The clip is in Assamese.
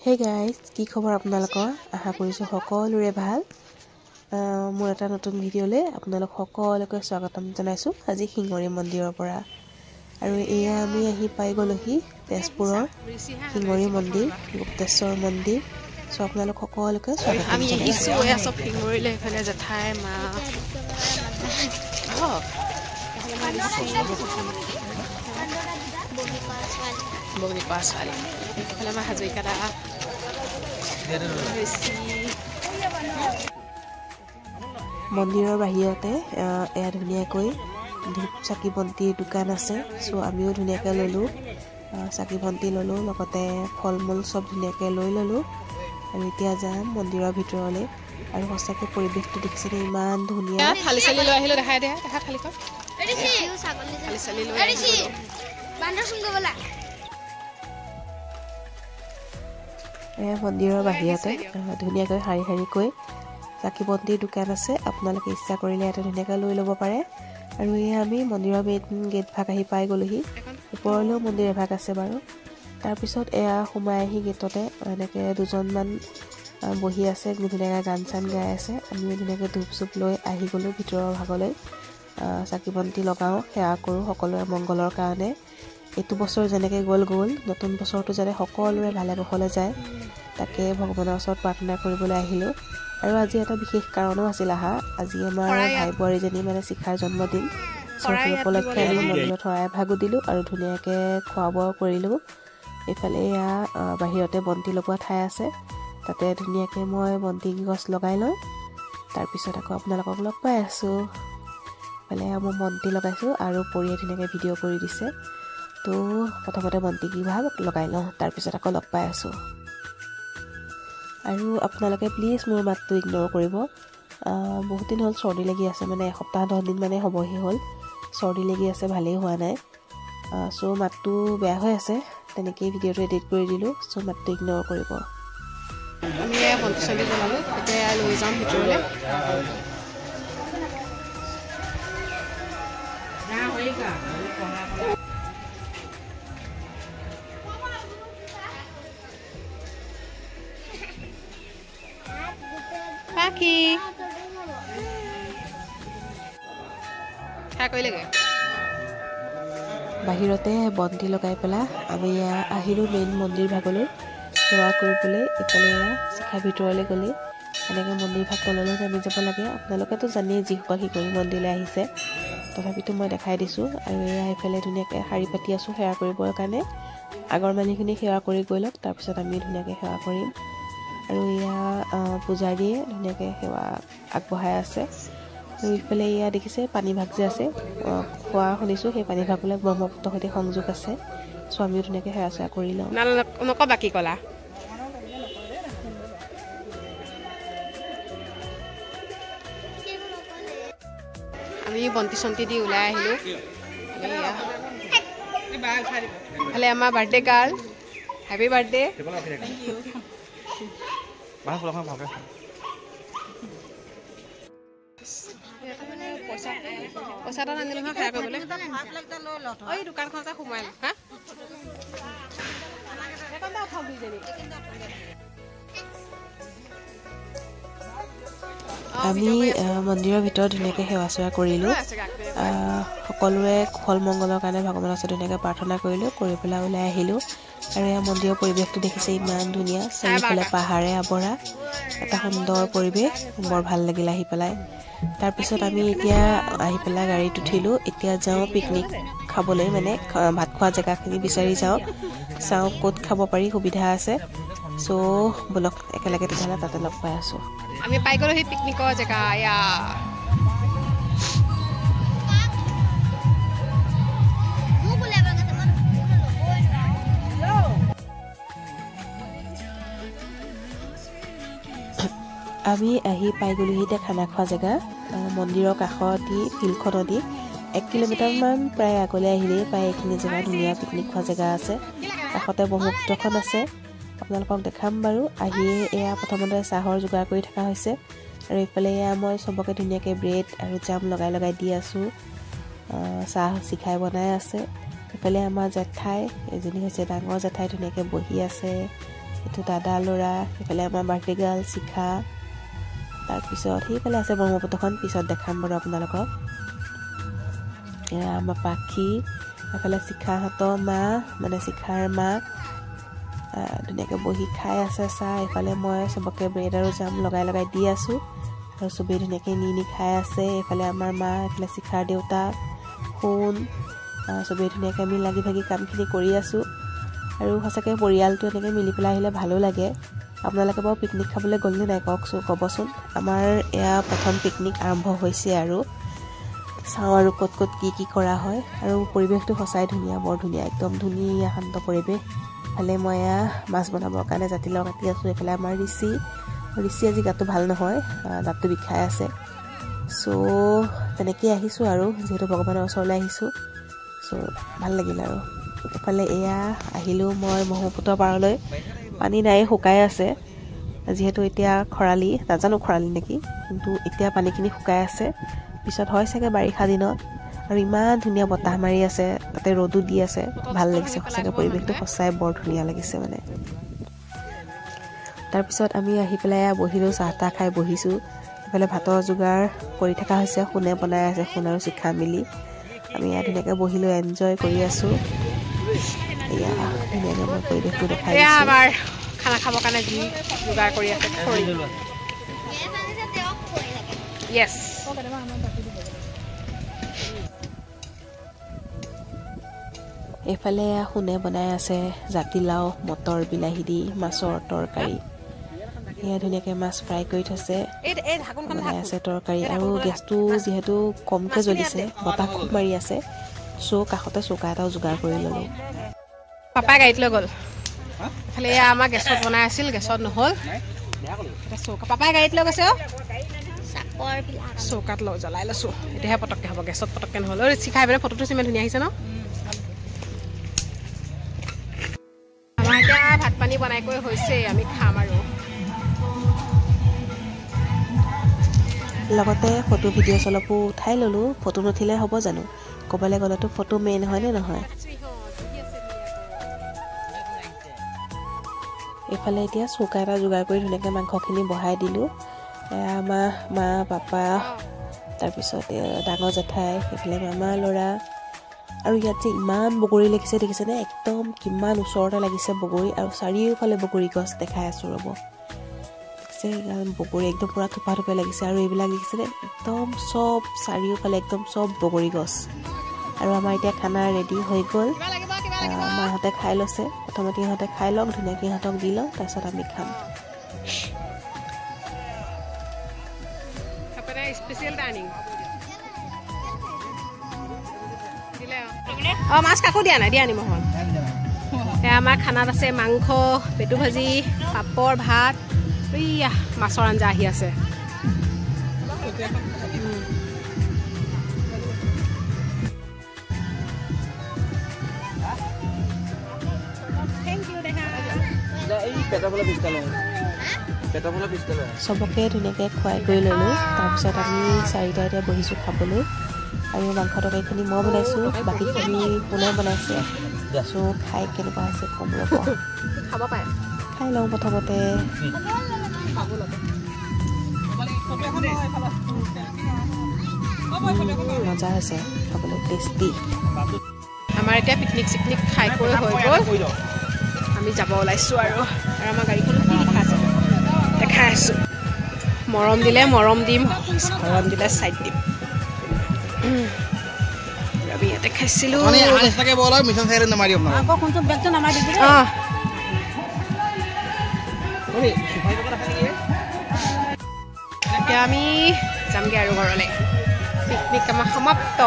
হে গাইজ, কি খবৰ আপোনালোকৰ? আশা কৰিছোঁ সকলোৰে ভাল। মোৰ এটা নতুন ভিডিঅ'লৈ আপোনালোক সকলোকে স্বাগতম জনাইছোঁ আজি শিঙৰি মন্দিৰৰ পৰা। আৰু এয়া আমি আহি পাই গ'লোহি তেজপুৰৰ শিঙৰি মন্দিৰ, গুপ্তেশ্বৰ মন্দিৰ। চ' আপোনালোক সকলোকে স্বাগতম। আমি আহিছোঁ এয়া চব শিঙৰিলৈ। এইফালে জেঠাই মা, বগীপৰা ছোৱালী, এইফালে আমাৰ হাজৰিকা দা। মন্দিৰৰ বাহিৰতে এয়া ধুনীয়াকৈ ধূপ চাকি বন্তিৰ দোকান আছে। চ' আমিও ধুনীয়াকৈ ল'লোঁ, চাকি বন্তি ল'লোঁ, লগতে ফল মূল চব ধুনীয়াকৈ লৈ ল'লোঁ। আৰু এতিয়া যাম মন্দিৰৰ ভিতৰলৈ। আৰু সঁচাকৈ পৰিৱেশটো দেখিছেনে, ইমান ধুনীয়া। থালি চালি লৈ আহিলোঁ, দেখাই দে, দেখা থালিখন। থালি চালি লৈ আহিলোঁ। এয়া মন্দিৰৰ বাহিৰতে ধুনীয়াকৈ শাৰী শাৰীকৈ চাকি বন্তিৰ দোকান আছে। আপোনালোকে ইচ্ছা কৰিলে ইয়াতে ধুনীয়াকৈ লৈ ল'ব পাৰে। আৰু এয়া আমি মন্দিৰৰ মেইন গেট ভাগ আহি পাই গ'লোহি। ওপৰলৈও মন্দিৰ এভাগ আছে বাৰু। তাৰপিছত এয়া সোমাই আহি গেটতে এনেকৈ দুজনমান বহি আছে, ধুনীয়াকৈ গান চান গাই আছে। আমিও ধুনীয়াকৈ ধূপ চুপ লৈ আহি গ'লোঁ ভিতৰৰ ভাগলৈ। চাকি বন্তি লগাওঁ, সেৱা কৰোঁ সকলোৰে মংগলৰ কাৰণে। এইটো বছৰ যেনেকৈ গ'ল গ'ল, নতুন বছৰটো যাতে সকলোৰে ভালে কুশলে যায় তাকে ভগৱানৰ ওচৰত প্ৰাৰ্থনা কৰিবলৈ আহিলোঁ। আৰু আজি এটা বিশেষ কাৰণো আছিল আহা। আজি আমাৰ ভাই বোৱাৰীজনী মানে শিখাৰ জন্মদিন। চ' সেই উপলক্ষে আমি মন্দিৰত শৰাই ভাগো দিলোঁ আৰু ধুনীয়াকৈ খোৱা বোৱাও কৰিলোঁ। এইফালে এয়া বাহিৰতে বন্তি লগোৱা ঠাই আছে, তাতে ধুনীয়াকৈ মই বন্তি গছ লগাই লওঁ। তাৰপিছত আকৌ আপোনালোকক লগ পাই আছোঁ। এইফালে মই বন্তি লগাইছোঁ আৰু পৰিয়ে ধুনীয়াকৈ ভিডিঅ' কৰি দিছে। তো প্ৰথমতে বন্তি ভাগ লগাই লওঁ, তাৰপিছত আকৌ লগ পাই আছোঁ। আৰু আপোনালোকে প্লিজ মোৰ মাতটো ইগন'ৰ কৰিব। বহুত দিন হ'ল চৰ্দি লাগি আছে, মানে এসপ্তাহ 10 দিন মানে হ'বহি হ'ল, চৰ্দি লাগি আছে, ভালেই হোৱা নাই। চ' মাতটো বেয়া হৈ আছে, তেনেকেই ভিডিঅ'টো এডিট কৰি দিলোঁ। চ' মাতটো ইগন'ৰ কৰিব। আমি বন্তি চন্তি জ্বলালোঁ, এতিয়া লৈ যাম ভিতৰলৈ। পাখি বাহিৰতে বন্তি লগাই পেলাই আমি আহিলোঁ মেইন মন্দিৰ ভাগলৈ সেৱা কৰিবলৈ। এইফালে শিখা ভিতৰলৈ গ'লে এনেকৈ মন্দিৰ ভাগ তললৈ নামি যাব লাগে। আপোনালোকেতো জানেই যিসকল শিঙৰি মন্দিৰলৈ আহিছে, তথাপিতো মই দেখাই দিছোঁ। আৰু এয়া এইফালে ধুনীয়াকৈ শাৰী পাতি আছোঁ সেৱা কৰিবৰ কাৰণে। আগৰ মানুহখিনি সেৱা কৰি গৈ লওক, তাৰপিছত আমি ধুনীয়াকৈ সেৱা কৰিম। আৰু এয়া পূজাৰীয়ে ধুনীয়াকৈ সেৱা আগবঢ়াই আছে। আৰু ইফালে এয়া দেখিছে পানী ভাগ যে আছে, খোৱা শুনিছোঁ সেই পানী ভাগ বোলে ব্ৰহ্মপুত্ৰৰ সৈতে সংযোগ আছে। চ' আমিও ধুনীয়াকৈ সেৱা চেৱা কৰি লওঁ। নকবা কি ক'লা? আমি বন্তি চন্তি দি ওলাই আহিলোঁ। ইফালে আমাৰ বাৰ্থডে গাৰ্ল, হেপী বাৰ্থডে। পইচা এটা নানিলো নহয় সেৱা কৰিবলৈ। এই দোকানখনতে সোমাই হা। আমি মন্দিৰৰ ভিতৰত ধুনীয়াকৈ সেৱা চেৱা কৰিলোঁ। সকলোৰে কুশল মংগলৰ কাৰণে ভগৱানৰ ওচৰত ধুনীয়াকৈ প্ৰাৰ্থনা কৰিলোঁ, কৰি পেলাই ওলাই আহিলোঁ। আৰু এয়া মন্দিৰৰ পৰিৱেশটো দেখিছে ইমান ধুনীয়া, চাৰিওফালে পাহাৰে আৱৰা এটা সুন্দৰ পৰিৱেশ, বৰ ভাল লাগিল আহি পেলাই। তাৰপিছত আমি এতিয়া আহি পেলাই গাড়ীত উঠিলোঁ। এতিয়া যাওঁ পিকনিক খাবলৈ, মানে ভাত খোৱা জেগাখিনি বিচাৰি যাওঁ, চাওঁ ক'ত খাব পাৰি, সুবিধা আছে। চ' ব'লক একেলগে তেতিয়াহ'লে তাতে লগ পাই আছোঁ। আমি পাই গ'লো সেই পিকনিকৰ জেগা। এয়া আমি আহি পাই গ'লোহি এতিয়া খানা খোৱা জেগা। মন্দিৰৰ কাষতি ফিল্ডখনদি 1 কিলোমিটাৰমান প্ৰায় আগলৈ আহিলেই প্ৰায় এইখিনি জেগা ধুনীয়া পিকনিক খোৱা জেগা আছে। কাষতে ব্ৰহ্মপুত্ৰখন আছে, আপোনালোকক দেখাম বাৰু। আহিয়ে এয়া প্ৰথমতে চাহৰ যোগাৰ কৰি থকা হৈছে। আৰু এইফালে এয়া মই চবকে ধুনীয়াকৈ ব্ৰেড আৰু জাম লগাই লগাই দি আছোঁ। চাহ শিখাই বনাই আছে। এইফালে আমাৰ জেঠাই, এজনী হৈছে ডাঙৰ জেঠাই, ধুনীয়াকৈ বহি আছে। এইটো দাদা ল'ৰা, এইফালে আমাৰ বাৰ্থডে গাৰ্ল শিখা। তাৰপিছত সেইফালে আছে ব্ৰহ্মপুত্ৰখন, পিছত দেখাম বাৰু আপোনালোকক। এয়া আমাৰ পাখি, এফালে শিখাহঁতৰ মা, মানে শিখাৰ মাক ধুনীয়াকৈ বহি খাই আছে চাহ। এইফালে মই চবকে ব্ৰেড আৰু জাম লগাই লগাই দি আছোঁ আৰু চবেই ধুনীয়াকৈ নি নি খাই আছে। এইফালে আমাৰ মা, এইফালে শিখাৰ দেউতা, সোণ, চবেই ধুনীয়াকৈ আমি লাগি ভাগি কামখিনি কৰি আছোঁ। আৰু সঁচাকৈ পৰিয়ালটো এনেকৈ মিলি পেলাই আহিলে ভালো লাগে। আপোনালোকে বাৰু পিকনিক খাবলৈ গ'লনে নাই কওকচোন, ক'বচোন। আমাৰ এয়া প্ৰথম পিকনিক আৰম্ভ হৈছে আৰু চাওঁ আৰু ক'ত ক'ত কি কি কৰা হয়। আৰু পৰিৱেশটো সঁচাই ধুনীয়া, বৰ ধুনীয়া, একদম ধুনীয়া শান্ত পৰিৱেশ। ইফালে মই এয়া মাছ বনাবৰ কাৰণে জাতিলাও কাটি আছোঁ। এইফালে আমাৰ ঋষি, ঋষি আজি গাটো ভাল নহয়, দাঁতটো বিষাই আছে। চ' তেনেকেই আহিছোঁ আৰু, যিহেতু ভগৱানৰ ওচৰলৈ আহিছোঁ, চ' ভাল লাগিল আৰু। এইফালে এয়া আহিলোঁ মই ব্ৰহ্মপুত্ৰ পাৰলৈ। পানী নাই, শুকাই আছে, যিহেতু এতিয়া খৰালি, নাজানো খৰালি নেকি, কিন্তু এতিয়া পানীখিনি শুকাই আছে, পিছত হয় চাগে বাৰিষা দিনত। আৰু ইমান ধুনীয়া বতাহ মাৰি আছে, তাতে ৰ'দো দি আছে, ভাল লাগিছে সঁচাকৈ। পৰিৱেশটো সঁচাই বৰ ধুনীয়া লাগিছে মানে। তাৰপিছত আমি আহি পেলাই বহিলোঁ, চাহ তাহ খাই বহিছোঁ। এইফালে ভাতৰ যোগাৰ কৰি থকা হৈছে, সোণে বনাই আছে, সোণ আৰু শিখা মিলি। আমি ইয়াত ধুনীয়াকৈ বহিলোঁ, এনজয় কৰি আছোঁ। এয়া ধুনীয়াকৈ মই পৰিৱেশটো দেখাই দিছোঁ। আমাৰ খানা খাবৰ কাৰণে জুই যোগাৰ কৰি আছে। এইফালে সোণে বনাই আছে জাতিলাও, মটৰ, বিলাহী দি মাছৰ তৰকাৰী। এয়া ধুনীয়াকৈ মাছ ফ্ৰাই কৰি থৈছে, বনাই আছে তৰকাৰী। আৰু গেছটো যিহেতু কমকৈ জ্বলিছে, বতাহ খুব মাৰি আছে, চ' কাষতে চৌকা এটাও যোগাৰ কৰি ল'লোঁ। পাপাই গাড়ীত লৈ গ'ল। এইফালে এয়া আমাৰ গেছত বনাই আছিল, গেছত নহ'ল, চৌকা পাপাই গাড়ীত লৈ গৈছে। চৌকাত লৈ জ্বলাই লৈছোঁ, এতিয়াহে পটককৈ হ'ব, গেছত পটককৈ নহ'ল। শিখাই পেলাই ফটোটো ইমান ধুনীয়া আহিছে ন। আমাৰ এতিয়া ভাত পানী বনাই কৰি হৈছে, আমি খাম আৰু। লগতে ফটো ভিডিঅ'ছ অলপো উঠাই ল'লোঁ। ফটো নুঠিলে হ'ব জানো, ক'বলৈ গ'লেতো ফটো মেইন হয়নে নহয়। এইফালে এতিয়া চৌকা এটা যোগাৰ কৰি ধুনীয়াকৈ মাংসখিনি বহাই দিলোঁ। আমাৰ মা, পাপা, তাৰপিছত ডাঙৰ জেঠাই, এইফালে মামা ল'ৰা। আৰু ইয়াত যে ইমান বগৰী লাগিছে দেখিছেনে, একদম কিমান ওচৰতে লাগিছে বগৰী। আৰু চাৰিওফালে বগৰী গছ দেখাই আছোঁ ৰ'ব। দেখিছে বগৰী একদম পূৰা থোপা থোপে লাগিছে। আৰু এইবিলাক দেখিছেনে, একদম চব চাৰিওফালে একদম চব বগৰী গছ। আৰু আমাৰ এতিয়া খানা ৰেডি হৈ গ'ল। মাহঁতে খাই লৈছে, প্ৰথমতে ইহঁতে খাই লওক, ধুনীয়াকৈ ইহঁতক দি লওঁ, তাৰপিছত আমি খাম। অঁ, মাছ কাকো দিয়া নাই, দিয়া নিমখ। এয়া আমাৰ খানাত আছে মাংস, পেটু ভাজি, পাপৰ, ভাত, এইয়া মাছৰ আঞ্জা আহি আছে। চবকে ধুনীয়াকৈ খুৱাই কৰি ল'লোঁ। তাৰপিছত আমি চাৰিটা এতিয়া বহিছোঁ খাবলৈ। আৰু মাংস তৰকাৰীখিনি মই বনাইছোঁ, বাকীখিনি কোনে বনাইছে। চ' খাই কেনেকুৱা হৈছে ক'ম ৰ'ব, খাই লওঁ প্ৰথমতে। মজা হৈছে খাবলৈ, টেষ্টি। আমাৰ এতিয়া পিকনিক চিকনিক খাই কৰি হৈ গ'ল, আমি যাব ওলাইছোঁ আৰু। আৰু আমাৰ গাড়ীখনত কি লিখা আছে দেখাই আছোঁ। মৰম দিলে মৰম দিম, মৰম দিলে চাইড দিম। আমি ইয়াতে খাইছিলোঁ। এতিয়া আমি যামগৈ আৰু ঘৰলৈ। পিকনিক আমাৰ সমাপ্ত।